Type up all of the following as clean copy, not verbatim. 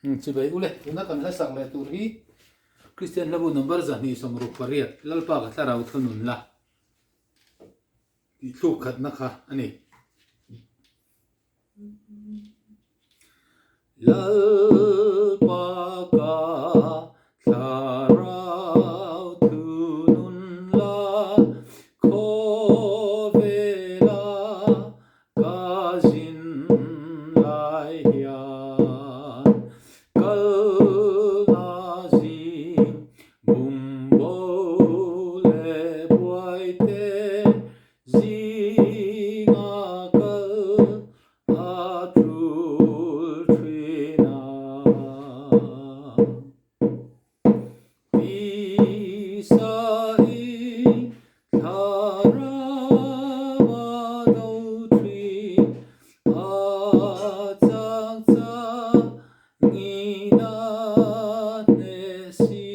Chivei ule, tuna kan hla sak leh tur hi Kristian hlabu number 268, Lalpa ka thlarau thunun la tih thluk khatna kha a ni. Lalpa ka thlarau thunun la, khawvela ka zin lai hian kalna zing bumbo leh buaite Zinga kal a tul thin a. Tisa in thlarau a do thin a chang changin a hneh si.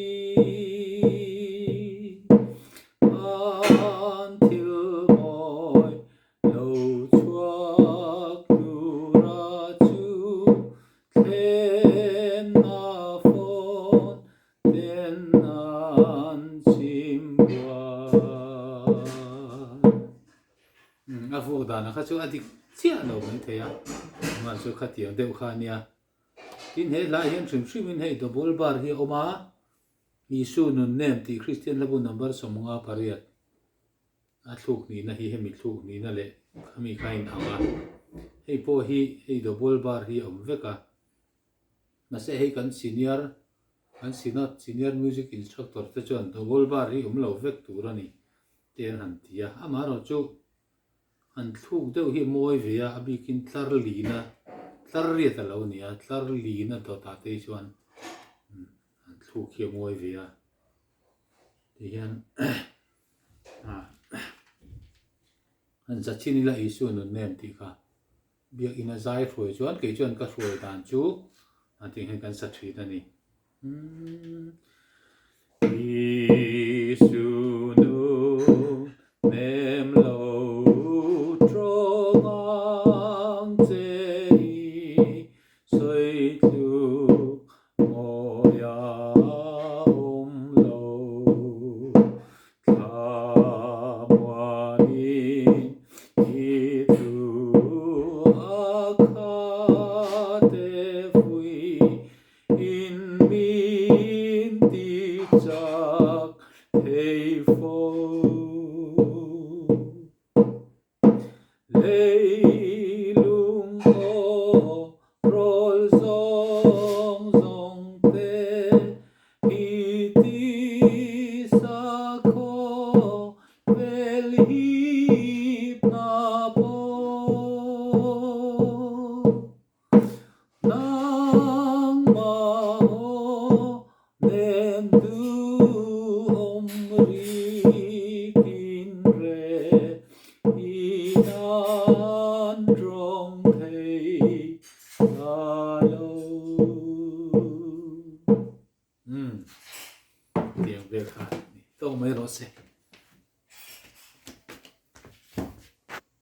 An thil mawi lo chhuak tura chu thlenna fawn ten an chim buai. A vuak danah kha chu a dik chiah lo mai thei a, engmah chu khatiang deuh kha a nia. Tin he hlai hian hrim hrimin hei double bar hi a awm a, Isu nun nem tih Kristian hlabu number 58 a thluk nihna hi hemi thluk nihna leh khami kha a inang a, hei pawh hi hei double bar hi a awm vek a, mahse hei kan senior kan synod senior music instructor te chuan double bar hi awm lo vek tur a ni te an han ti a, amaherawhchu An thluk deuh hi a mawi ve a, a bikin tlar lina, tlar riat a lo ni a, tlar lina dawtah te hi chuan an thluk hi a mawi ve a, tihian an za chin ila Isua nun nem tih kha biakina zai hruai chuan kei chuan ka hruai dan chu a tih hian kan sa thin a ni. Isu nun.